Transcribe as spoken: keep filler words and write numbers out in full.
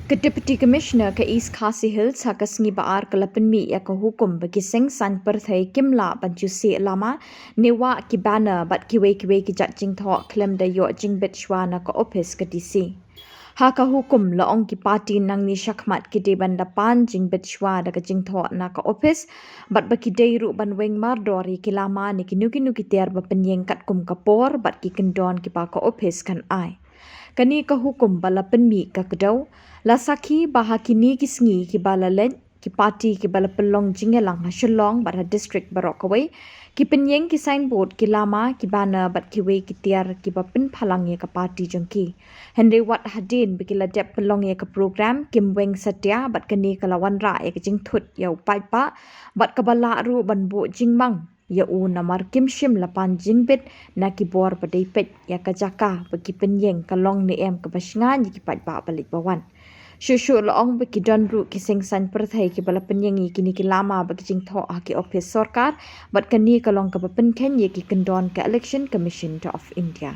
Ka Deputy Commissioner ka East Khasi Hills ha ka sngi Ba-ar ka la pynmih ïa ka hukum ba ki seng saiñ pyrthei kim lah ban shu sieh lama ne wah ki banner bad kiwei kiwei ki jait jingthoh khlem da ïoh jingbit shuwa na ka ophis ka DC. Ha ka hukum la ong ki party nangne shakhmat ki dei ban da pan jingbit shuwa da ka jingthoh na ka ophis bad ba ki dei ruh ban weng mardor ïa ki lama ne kino kino ki tiar ba pynïeng katkum ka por bad ki kyndon kiba ka ophis kan ai. Kane ka hukum ba la pynmih ka kdew la sakhi ba ha kine ki sngi kiba la leit, ki party kiba la pynlong jingïalang ha Shillong bad ha district baroh kawei ki pynïeng ki signboard, ki lama, ki banner bad kiwei ki tiar kiba pynphalang ïa ka party jong ki. Hynrei wat hadien ba ki la dep pynlong ïa ka program, kim weng satia bad kane ka la wanrah ïa ka jingthut ïa u paidbah bad kaba lah ruh ban buh jingmang ïa u namar kim shym la pan jingbit na ki bor ba dei peit ïa ka jaka ba ki pynïeng ka long ne em kaba shngaiñ ïa ki paidbah ba leit ba wan. Shuh shuh la ong ba ki don ruh ki seng saiñ pyrthei kiba la pynïeng ïa kine ki lama bad ki jingthoh ha ki ophis sorkar bad kane ka long kaba pynkheiñ ïa ki kyndon ka Election Commission of India.